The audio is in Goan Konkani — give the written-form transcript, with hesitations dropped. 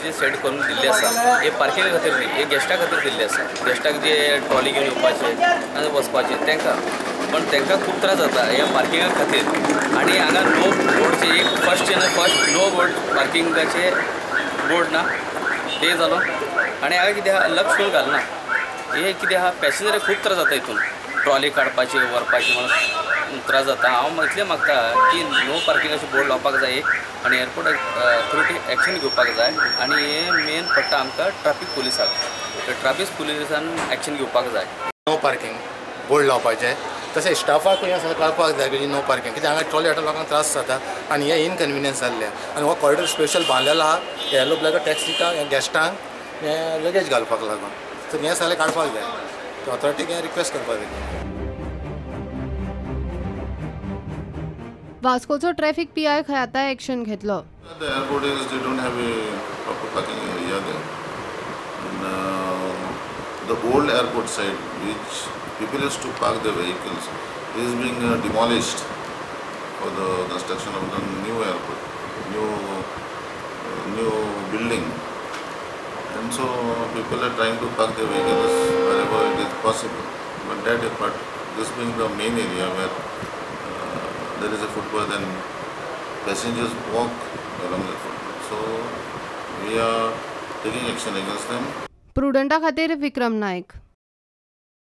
पार्किंगाचे सेट करून दिल्ली आसा. हे पार्किंगा खातीर न्ही, हे गेस्टा खातीर दिल्ली आसा. गेस्टाक जे ट्रॉली घेवन येवपाचे आनी वचपाचे तांकां, पण तांकां खूब त्रास जाता ह्या पार्किंगा खातीर. आनी हांगा नो बोर्डचे एक फर्स्ट फर्स्ट नो बोर्ड पार्किंगाचे बोर्ड ना ते जालो. आनी हांगा कितें आहा लक्ष करून घालना. हे कितें आहा पॅसेंजराक खूब त्रास जाता हितून ट्रॉली काडपाची व्हरपाची म्हणून त्रास जाता. हांव इतलें मागता की नो पार्किंगाचे बोर्ड लावपाक जाय एक, आनी एअरपोर्ट अथॉरिटी एक्शन घेवपाक जाय. आनी हें मेन पडटा आमकां ट्राफीक पुलिसाक, ट्राफीक पुलिसान एक्शन घेवपाक जाय. नो पार्किंग बोर्ड लावपाचें, तशें स्टाफाकूय हें सगळें कळपाक जाय की नो पार्किंग, कित्याक हांगा ट्रॉली हाडटा लोकांक त्रास जाता आनी हें इनकन्विनियन्स जाल्लें. आनी हो कॉरिडोर स्पेशल बांदलेलो आहा येलो ब्लॅक टॅक्सीक गेस्टांक हें लगेज घालपाक लागून, तर हें सगळें काडपाक जाय. ऑथॉरिटीक हें रिक्वेस्ट करपाक जाय. वास्कोचो ट्रॅफिक पीआय खंय आतां एक्शन घेतलो. The airport is they don't have a proper parking area there. And, the old airport side, which people used to park their vehicles, is being demolished for the construction of the new airport, new building. And so people are trying to park their vehicles wherever it is possible. But that part, this being the main area where there is a footpath and passengers walk along the footpath. So we are taking action against them. प्रुडंटा खातीर विक्रम नायक.